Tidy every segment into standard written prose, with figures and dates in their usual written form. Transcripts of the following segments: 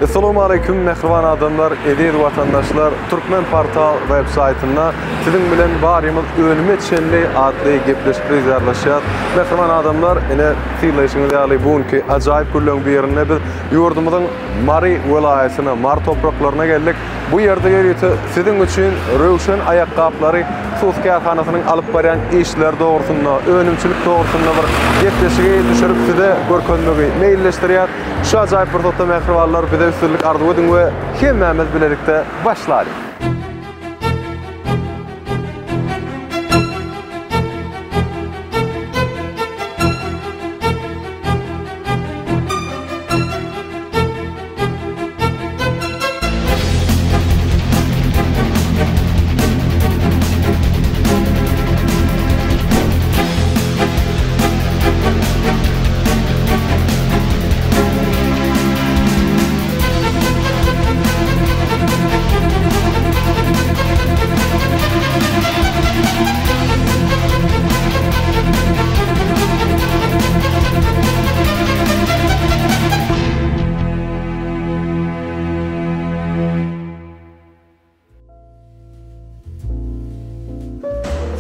Essalamu Aleýkum mähriban adamlar, eziz watandaşlar, Türkmen Portal web saýtynda siziň bilen barymyz önüme çenli atly gepleşikde ýerleşýär. Mähriban adamlar, ine synlaýşyňyz ýaly bu günki ajaýyp günleň birinde biz ýurdumyzyň Mary welaýatyna, Mary topraklaryna geldik. Bu ýerde ýörite siziň üçin Röwşen aýakgaplary hususy kärhanasynyň alyp barýan işleri dogrusynda, önümçilik dogrusynda bir gepleşigi düşürip size görkezmegi meýilleşdirýär. Şu ajaýyp pursatda mähribanlar bize üstünlik arzuw ediň we hemmämiz bilelikde başlalyň!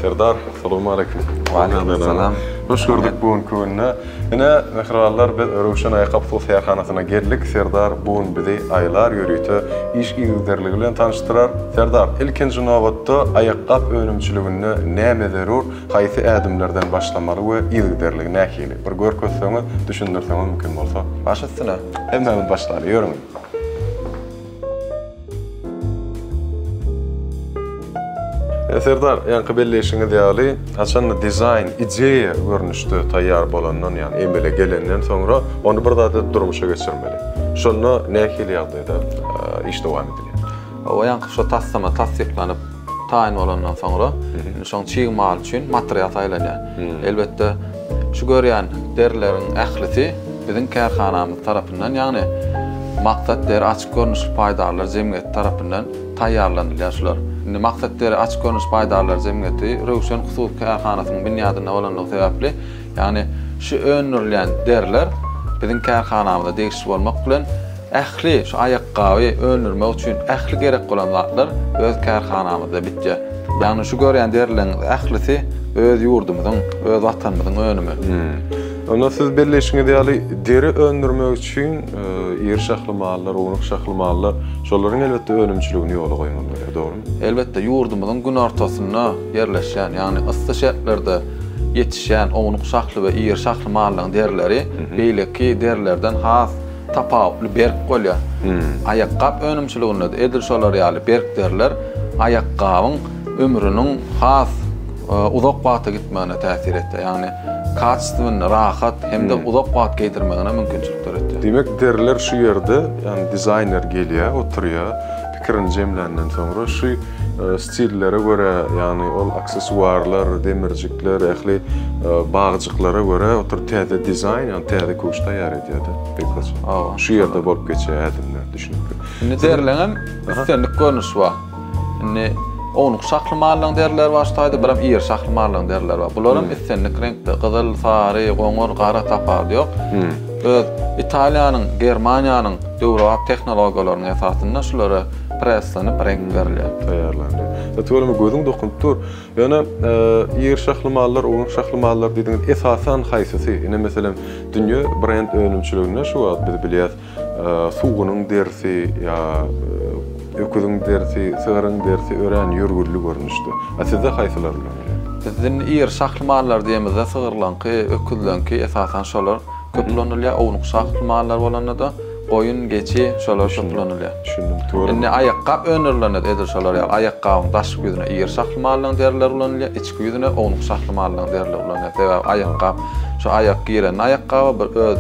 Serdar, salowmaleýkim. Waleýkim salam. Hoş gördük bu günki günde. Ine, mähribanlar, biz Röwşen aýakgap hususy kärhanasyna geldik. Serdar bu gün bizi aýlar ýörite iş yzygiderligi bilen tanyşdyrar. Serdar, ilkinji nobatda aýakgap önümçiliginde näme zerur? Haýsy ädimlerden başlamaly we yzygiderligi nähili? Bir görkezseňiz, düşündirseňiz mümkin bolsa. Baş üstüne. Hemmämiz başlaly, ýörüň. Serdar, ýaňky belleýşiňiz ýaly, haçanda dizaýn ideýa görnüşde taýýar bolandan, ýagny emele gelenden soňra ony bir zat edip durmuşa geçirmeli. Şonda nähili ýagdaýda iş dowam edilýär? Hawa, ýaňky şo taslama tassyklanyp, taýyn bolandan soňra, indi şoň çig maly üçin material saýlanýar. Elbetde, şu görýän derileriň ählisi biziň kärhanamyz tarapyndan, ýagny Maksat deri açyk görnüşli paýdarlar jemgyýeti tarapyndan taýýarlanylýar şular. Indi Maksat deri açyk görnüşli paýdarlar jemgyýeti Röwşen hususy kärhanasynyň binýadynda bolanlygy sebäpli, ýagny şu öndürilýän deriler biziň kärhanamyza degişli bolmak bilen, Ähli şu aýakgaby öndürmek üçin ähli gerek bolan zatlar öz kärhanamyzda bitýär. Ýagny şu görýän derileriňiz ählisi öz ýurdumyzyň, öz Watanymyzyň önümi. Onda siz belleýşiňiz ýaly, deri öndürmek üçin iri şahly mallar, ownuk şahly mallar, şolaryň elbetde önümçiligini ýola goýmaly bolýar, dogrumy? Elbetde, ýurdumyzyň günortasynda ýerleşýän, ýagny yssy şertlerde ýetişýän ownuk şahly we iri şahly mallaryň derileri beýleki derilerden has tapawutly berk bolýar. Aýakgap önümçiliginde-de edil şolar ýaly berk deriler aýakgabyň ömrüniň has uzak wagta gitmegine täsir etýär. Ýagny kaçestwny, rahat hem-de uzak wagt geýdirmegine mümkinçilik döretýär. Diýmek, deriler şu ýerde, ýagny dizaýner gelýär, oturýar, pikirini jemländen soňra şu stillere görä, ýagny ol aksessuarlar, demirjikler, ähli bagjyklara görä oturyp täze dizaýn, ýagny täze köwüş taýýar edýär-de. Gysgaça. Hawa. Şu ýerde bolup geçýär ädimler, düşünikli. Indi derleňem islendik görnüşi bar. Indi ownuk şahly mallaň derileri bar şu taýda, birem iri şahly mallaň derileri bar. Bularam islendik reňkde, gyzyl, sary, goňur, gara tapawudy ýok. Öz Italiýanyň, Germaniýanyň döwrebap tehnologiýalarynyň esasynda şulara preslenip reňk berilýär. Taýýarlanýar. Tüweleme gözüň dokunyp dur. Ýöne iri şahly mallar, ownuk şahly mallar diýdiňiz, esasan haýsysy? Ine meselem, dünýe brend önümçiliginde şu wagt biz bilýäs, sugunyň derisi ýa öküziň derisi, sygryň derisi örän ýörgünli görnüşde. A sizde haýsylar ulanylýar? Bizde indi iri şahly mallar diýemizde sygyrlaňky, öküzleňki esasan şolar köp ulanylýar. Ownuk şahly mallar bolanda-da goýun, geçi şolar köp ulanylýar. Düşündim. Tüweleme. Indi aýakgap öndürilende-de edil şolar ýaly aýakgabyň daşky ýüzüne iri şahly mallaryň derileri ulanylýar, içki ýüzüne ownuk şahly mallaryň derileri ulanylýar. Sebäbi aýakgap şu aýak girende aýakgaba bir öz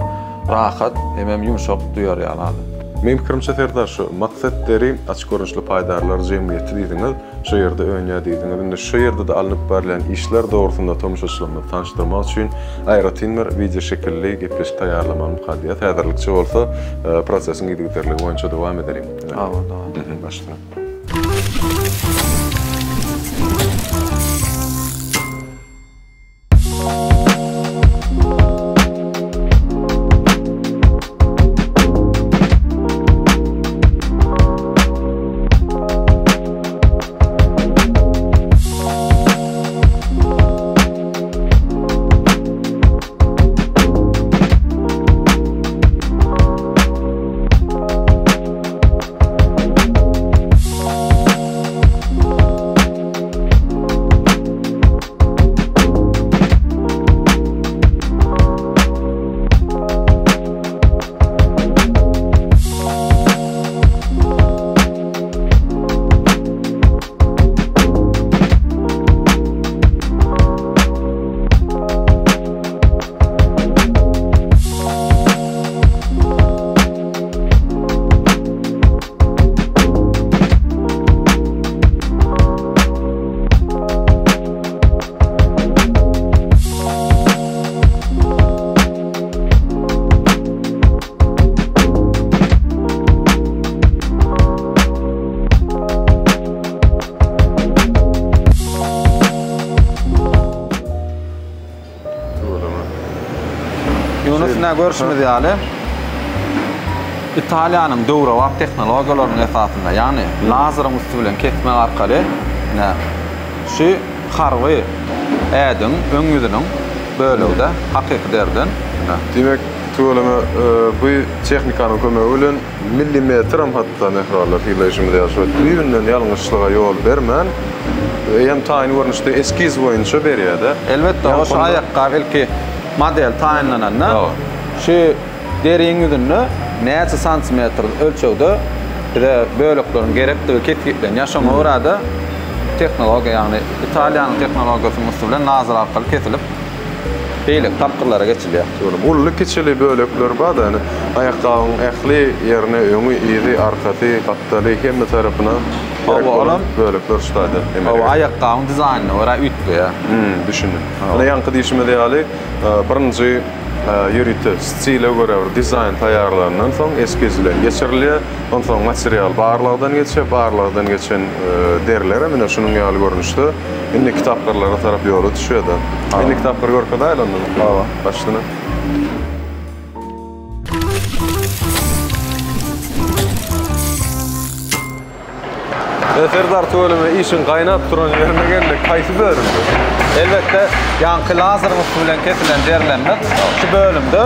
rahat hemem ýumşak duýar ýaly adam. Meň pikirimçe Serdar şu Maksat deri açyk görnüşli paýdarlar jemgyýeti diýdiňiz. Şu ýerde önýär diýdiňiz. Indi şu ýerde-de alnyp barylýan işler dogrusynda tomaşaçylarymyzy tanyşdyrmak üçin aýratyn bir wideo şekilli gepleşik taýýarlamalymyka diýýäs. Häzirlikçe bolsa prosesiň yzygiderligi boýunça dowam edeliň. Hawa, dowam. Başla. Ýunus ine görşümiz ýaly Italiýanyň döwrebap tehnologiýalarynyň esasynda, ýagny lazeriň üsti bilen kesmek arkaly ine şu harby ädigiň öň ýüzüniň bölegi-de hakyky deriden ine. Diýmek, tüweleme bu tehnikanyň kömegi bilen millimetrem hatda mähribanlar synlaýşymyz ýaly şu düýbünden ýalňyşlyga ýol bermän, eýýäm taýyn görnüşde eskiz boýunça berýär-de. Elbetde, o şu aýakgap ilki model taýynlananda şu deriň ýüzünde näçe santimetr ölçegde bize bölekleriň gerekdigi kesgitlenýär. Şoňa görä-de tehnologiýa, ýagny Italiýanyň tehnologiýasynyň üsti bilen lazer arkaly kesilip, beýleki tapgyrlara geçilýär. Ully-kiçili bölekler bar-da, ýöne aýakgabyň ähli ýerine, öňi, yzy, arkasy, gapdaly, hemme tarapyna gerek bolan bölekler şu taýda emele Hawa, aýakgabyň dizaýnyna görä üýtgeýär. Düşündim. Ine, ýaňky diýşimiz ýaly, birinji ýörite stile görä bir dizaýn taýýarlanandan soň eskiz bilen geçirilýär. Onsoň material barlagdan geçýär. Barlagdan geçen derilerem ine şunuň ýaly görnüşde indiki tapgyrlara tarap ýola düşýär-de. Indiki tapgyry görkezäýeli onda. Hawa, başyna. Serdar tüweleme işiň gaýnap duran ýerine geldik. Haýsy bölüm bu? Elbetde, ýaňky lazeriň üsti bilen kesilen derilerimiz şu bölümde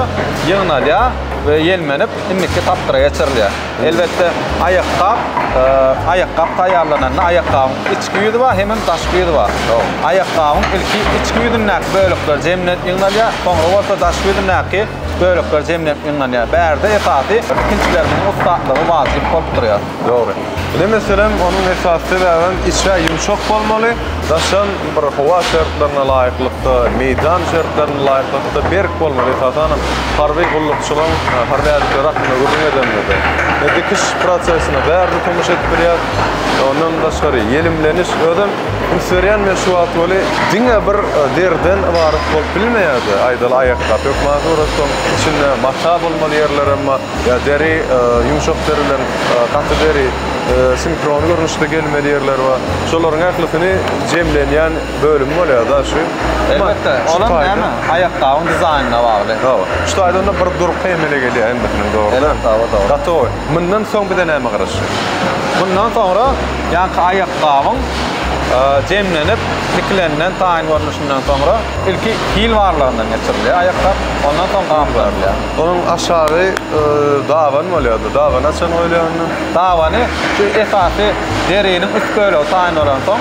ýygnalýar we ýelmenip indiki tapgyra geçirilýär. Elbetde, aýakgap, aýakgap taýýarlananda aýakgabyň içki ýüzi bar, hemem daşky ýüzi bar. Aýakgabyň ilki içki ýüzündäki bölekler jemlenip ýygnalýar, soňra bolsa daşky ýüzündäki bölekler jemlenip ýygnanýar. Bärde esasy tikinçilerimiziň ussatlygy wajyp bolup durýar. Dogry. Ine meselem onuň esasy sebäbem içä ýumşak bolmaly, daşam bir howa şertlerine laýyklykda, meýdan şertlerine laýyklykda berk bolmaly. Esasanam harby gullukçylaryň harby ädikleri hakynda gürrüň edenimizde. Ine dikiş prosesine bärde tomaşa edip bilýäris. Ondan daşgary ýelimleniş özem üns berýän men şu wagt weli diňe bir deriden ybarat bolup bilmeýärdi. Aýdaly aýakgap hökman suratda oň içinde mata bolmaly ýerlerem bar. Ýa deri ýumşak deri bilen gaty deri sinkron görnüşde gelmeli ýerleri bar. Şolaryň ählisini jemlenýän bölümi bolýar-da şu. Elbetde, olam näme, aýakgabyň dizaýnyna bagly. Hawa. Şu taýda onda bir durky emele gelýär hemmesiniň dogry. Elbetde, hawa, dogry. Gaty gowy. Mundan soň bize näme garaşýar? Mundan soňra ýaňky aýakgabyň jemlenip, tikilenden taýyn görnüşinden soňra ilki hil barlagyndan geçirilýär aýakgap, ondan soň gaplanylýar. Onuň aşagy daban bolýardy. Daban haçan goýulýar onda? Dabany şu esasy deriniň üst bölegi taýyn bolansoň,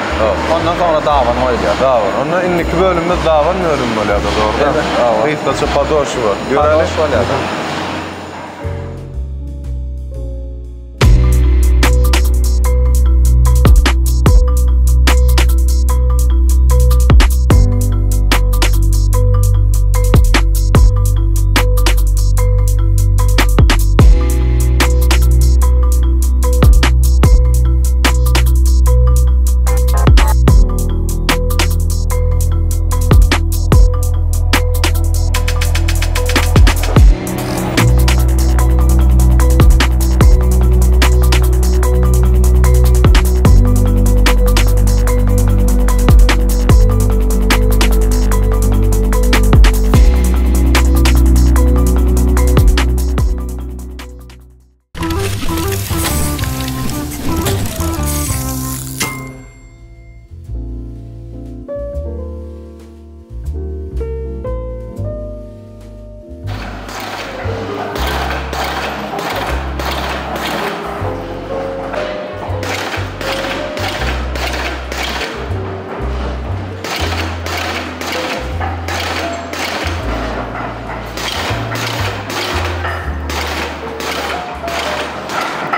ondan soňra daban goýulýar. Daban. Onda indiki bölümimiz daban bölümi bolýardy, dogry dälmi? Hawa. Gysgaça podoşwa. Podoşwa bolýar.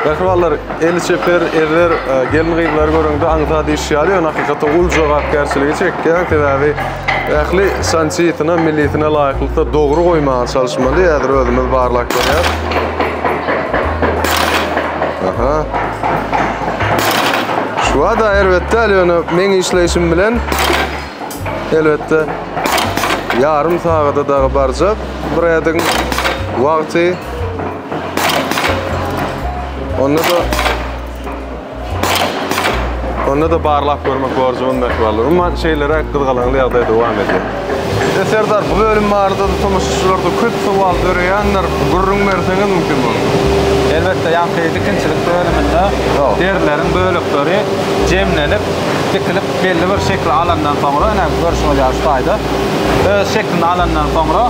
Mähribanlar, eli çeper, ezber e, gelin-gyzlary göreňde aňsat iş ýaly, ýöne hakykatda uly jogapkärçiligi çekýär. Sebäbi ähli sançysyna, millisine laýyklykda dogry goýmaga çalyşmaly. Häzir özümiz barlap görýäris. Aha. Şu da erbet däl, ýöne meň işleýşim bilen elbetde ýarym sagada dagy barjak. Bir ädigiň wagty Onda-da Onda-da barlap görmek borjumyz mähribanlar. Umuman şeýleräk gyzgalaňly ýagdaý dowam edýär. Serdar, bu bölüm barada-da tomaşaçylarda köp sowal döreýändir. Gürrüň berseňiz mümkin bolsa. Elbetde, ýaňky dikinçilik bölüminde derileriň bölekleri jemlenip, dikilip belli bir şekli alandan soňra, ine, görşüňiz ýaly şu taýda öz şeklini alandan soňra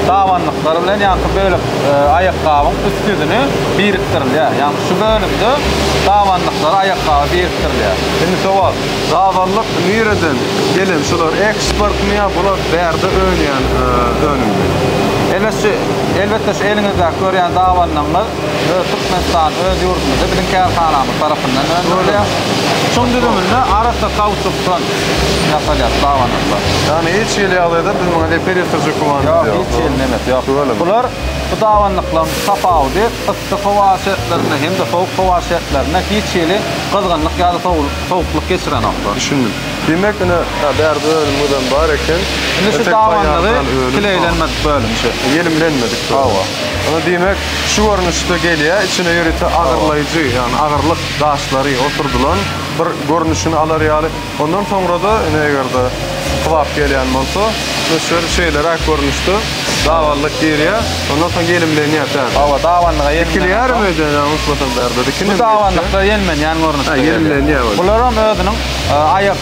dabanlyklar bilen ýaňky bölek aýakgabyň üst ýüzüni birikdirilýär. Ýagny şu bölümde dabanlyklar aýakgaba birikdirilýär. Indi sowal, dabanlyk nireden gelen şular eksportmy ýa bular bärde önýän önümmi? Elbetde, elbetde şu eliňizdäki görýän dabanlygyňyz öz Türkmenistan öz ýurdumyzda biziň kärhanamyz tarapyndan öndürilýär. Şuň düzüminde arassa kauçukdan ýasalýar şu dabanlyklar. Ýagny hiç hili ýagdaýda biz muňa zeper ýetirjek gümanymyz ýok. Ýok, hiç hili nemesi ýok. Bular bu dabanlyklaryň tapawudy yssy howa şertlerinde hem-de sowuk howa şertlerinde hiç hili gyzgynlyk ýa-da sowuklyk geçirenoklar. Düşündim. Diýmek ine bärde önümizem bar eken. Indi şu dabanlygy kileýlenmedik bölüm şu. Ýelimlenmedik bölüm. Hawa. Onda diýmek şu görnüşde gelýär, içine ýörite agyrlaýjy, ýagny agyrlyk daşlary oturdylan bir görnüşini alar ýaly. Ondan soňra-da ine eger-de kybap gelýän bolsa, möçberi şeýleräk görnüşde dabanlyk girýär. Ondan soň ýelimlenýär täze. Hawa, dabanlyga ýelimlenen soň. Dikilýärmi öýdýän, ýalňyşmasam bärde dikilen. Bu dabanlykda ýelmenýän görnüşde gelýär. Ýelimlenýär. Bularam özüniň aýak,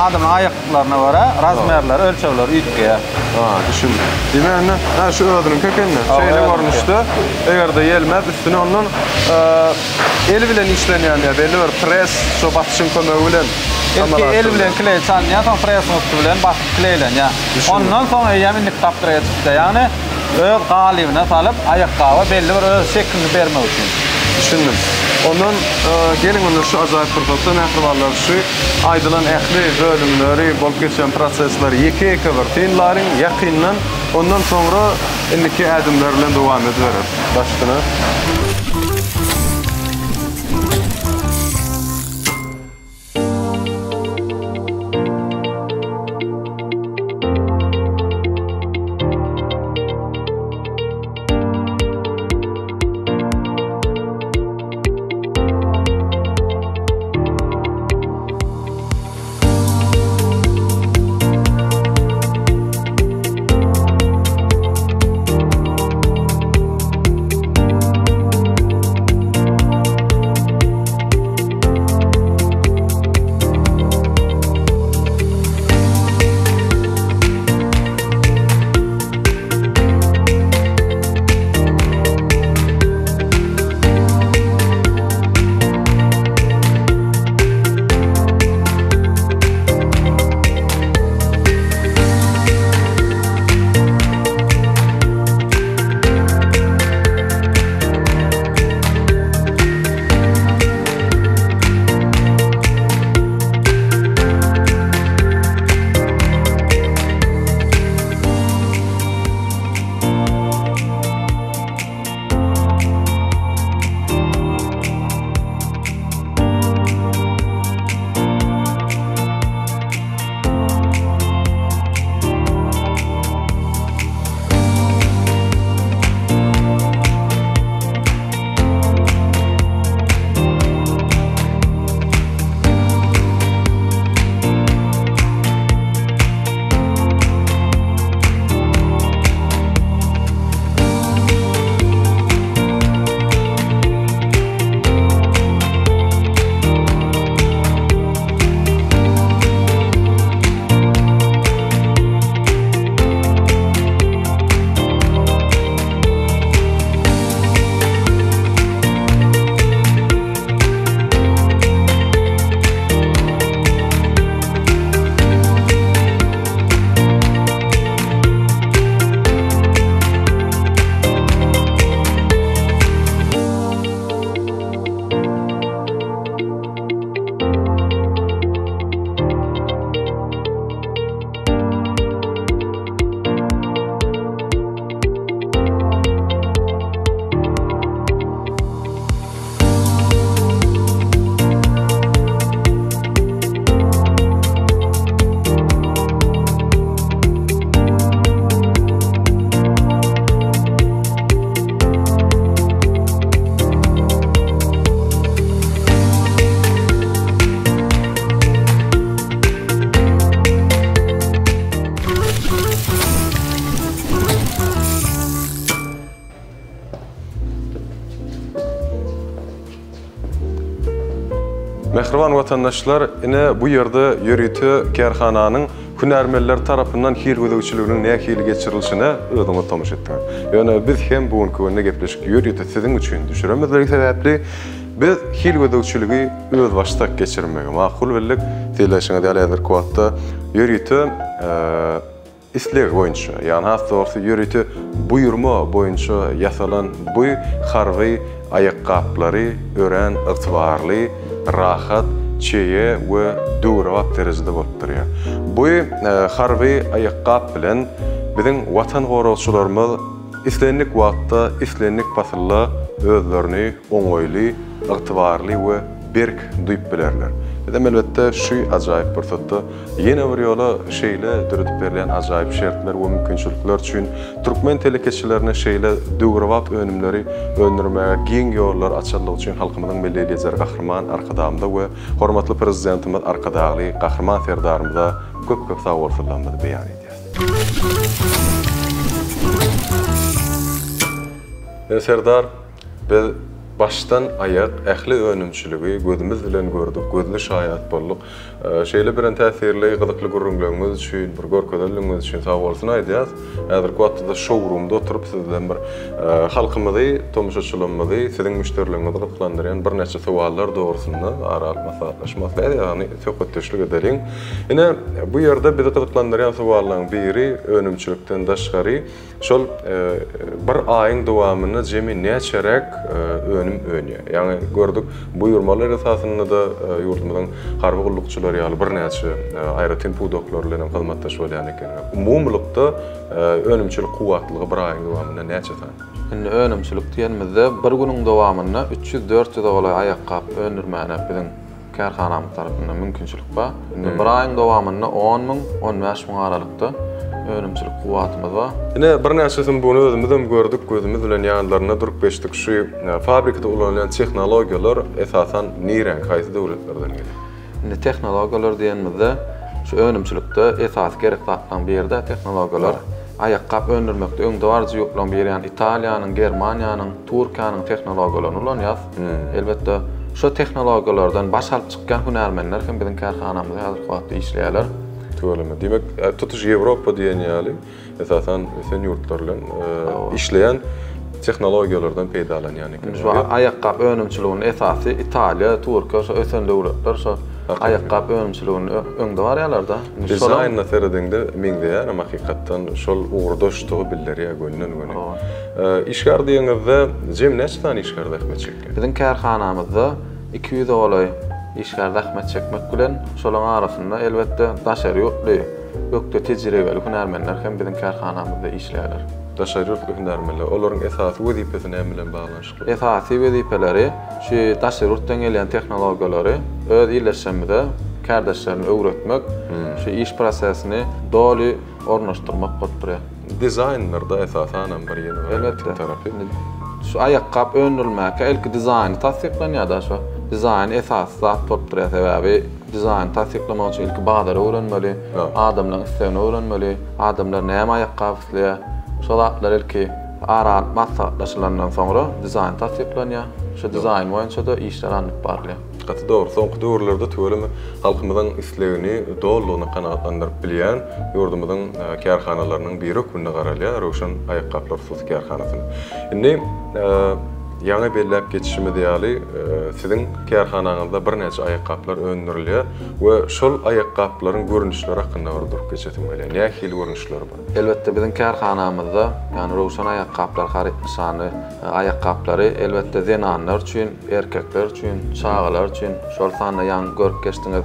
adamyň aýaklaryna görä razmerleri, ölçegleri üýtgeýär. Ha, düşündim. Diýmek indi, hä şu özüniňki ekeni. Şeýle görnüşde, eger-de ýelmäp üstüne ondan El bilen işlenýän ýa belli bir pres şo basyşyň kömegi bilen Ilki el bilen kleý çalynýar, soň presiň üsti bilen basyp kleýlenýär. Ondan soň eýýäm indiki tapgyra geçipdir. Ýagny öz galybyna salyp, aýakgaba belli bir öz şeklini bermek üçin. Düşündim. Ondan geliň onda şu ajaýyp pursatda mähribanlar şu aýdylan ähli bölümleri, bolup geçýän prosesleri ýeke-ýeke bir synlalyň ýakyndan. Ondan soňra indiki ädimler bilen dowam edibereris. Baş üstüne. Mähriban watandaşlar, ine bu ýerde ýörite kärhananyň hünärmenleri tarapyndan hil gözegçiliginiň nähili geçirilişine özüňiz tomaşa etdiňiz. Ýöne biz hem bu günki günde gepleşik ýörite siziň üçin düşüremizligi sebäpli, biz hil gözegçiligi özbaşdak geçirmegi makul bildik. Sylaýşyňyz ýaly häzirki wagtda ýörite Isleg boýunça, ýagny has dogrusy ýörite buýurma boýunça ýasalan bu harby aýakgaplary örän ygtybarly, rahat, çeýe we döwrebap derejede bolup durýar. Bu harby aýakgap bilen biziň Watan goragçylarymyz islendik wagtda, islendik pasylda özlerini oňaýly, ygtybarly we berk duýup bilerler. Bizem elbetde şu ajaýyp pursatda Ýene bir ýola şeýle döredip berilýän ajaýyp şertler we mümkinçilikler üçin türkmen telekeçilerine şeýle döwrebap önümleri öndürmäge giň ýollar açanlygy üçin halkymyzyň Milli Lideri Gahryman Arkadagymyza we hormatly Prezidentimiz Arkadagly Gahryman Serdarymyza köp-köp sagbolsunlarymyzy beýan edýäris. Serdar, biz başdan aýak ähli önümçiligi gözümiz bilen gördük, gözli şaýat bolduk. Şeýle biren täsirli, gyzykly gürrüňleriňiz üçin, bir görkezenligiňiz üçin sag bolsun aýdýas. Häzirki wagtda-da şou-rumda oturyp siz bilen bir halkymyzy, tomaşaçylarymyzy, siziň müşderileriňizi gyzyklandyrýan birnäçe sowallar dogrusynda ara alyp maslahatlaşmak isleýäris, ýagny söhbetdeşlik edeliň. Ine, bu ýerde bizi gyzyklandyrýan sowallaryň biri önümçilikden daşgary Şol bir aýyň dowamynda jemi näçeräk önüm önýär? Ýagny gördük, buýurmalar esasynda-da ýurdumyzyň harby gullukçylary ýaly birnäçe aýratyn pudaklar bilen hem hyzmatdaş bolýan ekeniňiz. Umumylykda önümçilik kuwwatlygy bir aýyň dowamynda näçe sany? Indi önümçilik diýenimizde bir günüň dowamynda 300-400-e golaý aýakgap öndürmäne biziň Kärhanamyz tarapyndan mümkinçilik bar. Indi bir aýyň dowamynda on müň, 15 müň aralykda önümçilik kuwwatymyz bar. Ine, birnäçesini bu gün özümizem gördük, gözümiz bilen ýanlarynda durup geçdik. Şu fabrikada ulanylýan tehnologiýalar esasan niräň, haýsy döwletlerden gelýär? Indi tehnologiýalar diýenimizde, şu önümçilikde esasy gerek zatlaryň biri-de tehnologiýalar. Aýakgap öndürmekde öňdebaryjy ýurtlaryň biri, ýagny Italiýanyň, Germaniýanyň, Türkiýäniň tehnologiýalaryny ulanýarys. Elbetde, şu tehnologiýalardan baş alyp çykýan hünärmenler hem biziň kärhanamyzda häzirki wagtda işleýärler. Tüweleme. Diýmek, tutuş Ýewropa diýen ýaly, esasan, ösen ýurtlar bilen işleýän tehnologiýalardan peýdalanýan eken. Şu aýakgap önümçiliginde esasy Italiýa, Türkiýe, şu ösen döwletler şu aýakgap önümçiliginde öňde barýarlar-da. Dizaýnyna seredeňde meňzeýärem hakykatdan şol ugurdaşdygy bildirýär gönden-göni. Işgär diýeňizde jemi näçe sany işgär zähmet çekýär? Biziň kärhanamyzda 200-e golaý işgär zähmet çekmek bilen, şolaryň arasynda elbetde daşary ýurtly ökde tejribeli hünärmenler hem biziň kärhanamyzda işleýärler. Daşary ýurtly hünärmenler, olaryň esasy wezipesi näme bilen baglanyşykly? Esasy wezipeleri şu daşary ýurtdan gelýän tehnologiýalary öz ildeşlerimize, kärdeşlerine öwretmek, şu iş prosesini doly ornaşdyrmak bolup durýar. Dizaýnlarda esasanam bir ýene bir aýratyn tarapy. Şu aýakgap öndürilmäkä ilki dizaýny tassyklanýar-da şu. Dizaýn esasy zat bolup durýar sebäbi dizaýny tassyklamak üçin ilki bazary öwrenmeli, adamlaryň islegini öwrenmeli, adamlar näme aýakgap isleýär, şo zatlar ilki ara alyp maslahatlaşylandan soňra dizaýn tassyklanýar. Şu dizaýn boýunça-da işler alnyp barylýar. Gaty dogry. Soňky döwürlerde tüweleme halkymyzyň islegini dolulygyna kanagatlandyryp bilýän ýurdumyzyň kärhanalarynyň biri hökmünde garalýar Röwşen aýakgaplar hususy kärhanasyna. Indi ýaňy belläp geçişimiz ýaly, siziň kärhanaňyzda birnäçe aýakgaplar öndürilýär we şol aýakgaplaryň görnüşleri hakynda bir durup geçesim gelýär. Nähili görnüşleri bar? Elbetde, biziň kärhanamyzda, ýagny Röwşen aýakgaplar haryt nyşanly aýakgaplary, elbetde, zenanlar üçin, erkekler üçin, çagalar üçin, şol sanda ýaňy görüp geçdiňiz,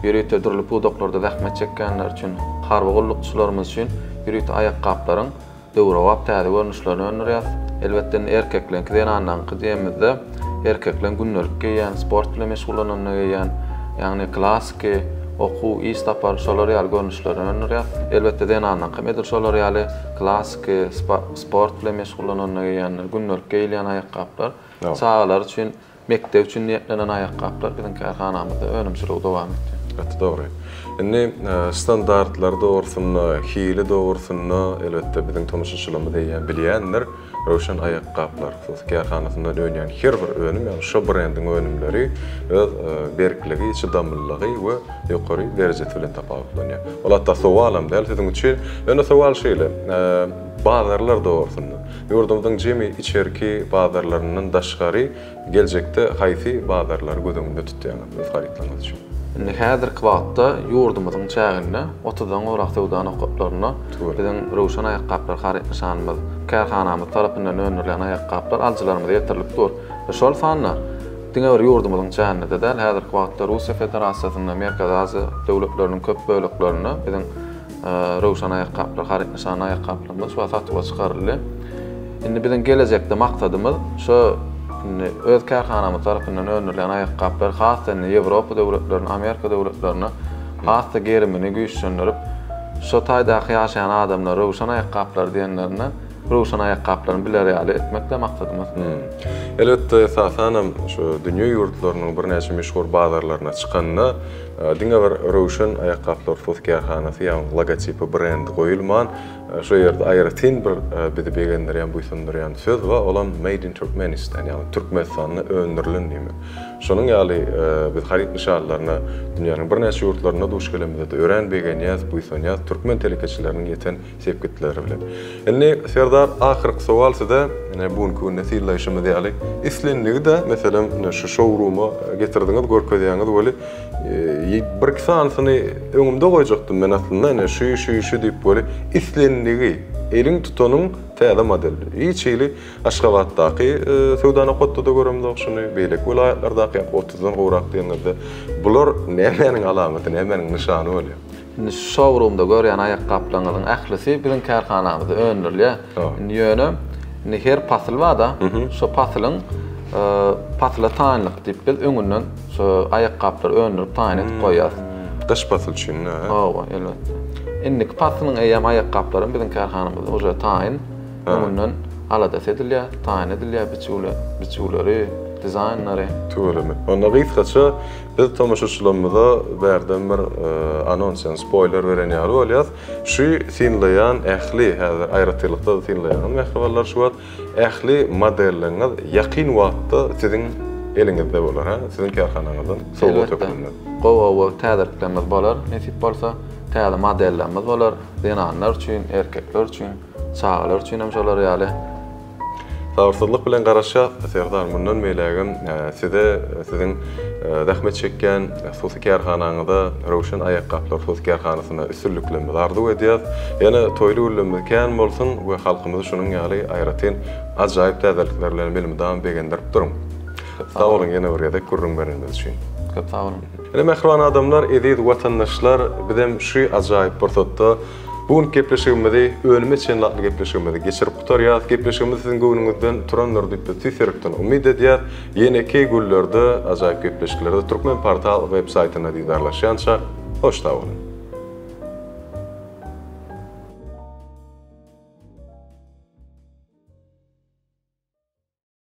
ýörite dürli pudaklarda zähmet çekýänler üçin, harby gullukçylarymyz üçin ýörite aýakgaplaryň döwrebap täze görnüşlerini öndürýäris. Elbetde, indi erkekleňki, zenanlaryňky diýemizde, erkekleň gündelik geýýän, sport bilen meşgullananda geýýän, ýagny klassyky, okuw, iş sapar şolar ýaly görnüşlerini öndürýäris. Elbetde, zenanlaryňky hem edil şolar ýaly klassyky, sport bilen meşgullananda geýýänler, gündelik geýilýän aýakgaplar. Çagalar üçin Mekdep üçin niýetlenen aýakgaplar biziň kärhanamyzda önümçiligi dowam etýär. Gaty dogry. Indi standartlar dogrusynda, hili dogrusynda elbetde biziň tomaşaçylarymyz eýýäm bilýändir. Röwşen aýakgaplar hususy kärhanasyndan önýän her bir önüm, ýagny şo brendiň önümleri öz berkligi, çydamlylygy we ýokary derejesi bilen tapawutlanýar. Ol hatda sowalam däl siziň üçin. Ýöne sowal şeýle, bazarlar dogrusynda. Ýurdumyzyň jemi içerki bazarlaryndan daşgary geljekde haýsy bazarlary göz öňünde tutýaňyz öz harytlaryňyz üçin? Indi häzirki wagtda ýurdumyzyň çäginde otuzdan gowrak söwda nokatlarynda biziň Röwşen aýakgaplar haryt nyşanymyz, kärhanamyz tarapyndan öndürilýän aýakgaplar alyjylarymyza ýetirilip dur. We şol sanda diňe bir ýurdumyzyň çäginde-de däl, häzirki wagtda Russiýa Federasiýasynda, Merkezi Aziýa döwletleriniň köp böleklerinde biziň Röwşen aýakgaplar haryt nyşanly aýakgaplarymyz şu wagt satuwa çykaryldy. Indi biziň gelejekde maksadymyz şu indi öz kärhanamyz tarapyndan öndürilýän aýakgaplar has-da indi Ýewropa döwletlerine, Amerika döwletlerine has-da gerimini güýçlendirip, şo taýdaky ýaşaýan adamlar Röwşen aýakgaplary diýenlerinde Röwşen aýakgaplaryny biler ýaly etmek-de maksadymyz. Elbetde, esasanam şu dünýe ýurtlarynyň birnäçe meşhur bazarlaryna çykanda Diňe bir Röwşen aýakgaplar hususy kärhanasy, ýagny logotipi, brendi goýulman, şu ýerde aýratyn bir bizi begendirýän, buýsandyrýan söz bar, olam Made in Turkmenistan, ýagny Türkmenistanda öndürilen diýmek. Şonuň ýaly biz haryt nyşanlaryna dünýäniň birnäçe ýurtlarynda duş gelemizde-de örän begenýäs, buýsanýas türkmen telekeçileriniň ýeten sepgitleri bilen. Indi Serdar ahyrky sowal size, ine bu günki günde synlaýşymyz ýaly, islendigi-de, meselem, ine şu şou-ruma getirdiňiz, görkezýäňiz weli, birki sanysyny öňümde goýjakdym men aslynda, ine şu, şu, şu diýip weli, islendigi, eliň tutanyň täze model. Hiç hili Aşgabatdaky söwda nokatda-da göremzok şuny, beýleki welaýatlardaky ýa otuzdan gowrak diýeniňizde, bular nämäniň alamaty, nämäniň nyşany bolýar? Indi şu şou-rumda görýän aýakgaplaryňyzyň ählisi biziň kärhanamyzda öndürilýär. Indi ýöne indi her pasyl bar-da, şo pasylyň pasyla taýynlyk diýip biz öňünden şo aýakgaplary öndürip taýyn edip goýýarys. Gyş pasyl üçin-dä? Hawa, elbetde. Indiki pasylyň eýýäm aýakgaplaram biziň kärhanamyzda uje taýyn. Öňünden aladasy edilýär, taýyn edilýär biçüwleri, dizaýnlary. Tüweleme. Onda gysgaça Biz tomaşaçylarymyza bärden bir anons, ýagny spoýler beren ýaly bolýas. Şu synlaýan ähli, häzir aýratynlykda-da synlaýan mähribanlar şu wagt ähli modelleriňiz ýakyn wagtda siziň eliňizde bolar, hä? Siziň kärhanaňyzdan sowgat hökmünde. Elbetde. Gowy-gowy täzeliklerimiz bolar, nesip bolsa. Täze modellerimiz bolar, zenanlar üçin, erkekler üçin, çagalar üçin hem şolar ýaly. Sabyrsyzlyk bilen garaşýas Serdar mundan beýlägem size siziň zähmet çekýän hususy kärhanaňyza Röwşen aýakgaplar hususy kärhanasyna üstünliklerimizi arzuw edýäs. Ýene toýly günlerimiz kän bolsun we halkymyzy şunuň ýaly aýratyn ajaýyp täzelikler bilen elmydama begendirip duruň. Sag boluň ýene bir gezek gürrüň bereniňiz üçin. Köp sag boluň. Ine mähriban adamlar, eziz watandaşlar bizem şu ajaýyp pursatda Bu günki gepleşigimizi Önüme çenli atly gepleşigimizi geçirip gutarýas. Gepleşigimiz siziň göwnüňizden turandyr diýip biz tüýs ýürekden umyt edýäs. Ýeneki günlerde ajaýyp gepleşiklerde Türkmen portal web saýtynda didarlaşýança hoş sag boluň.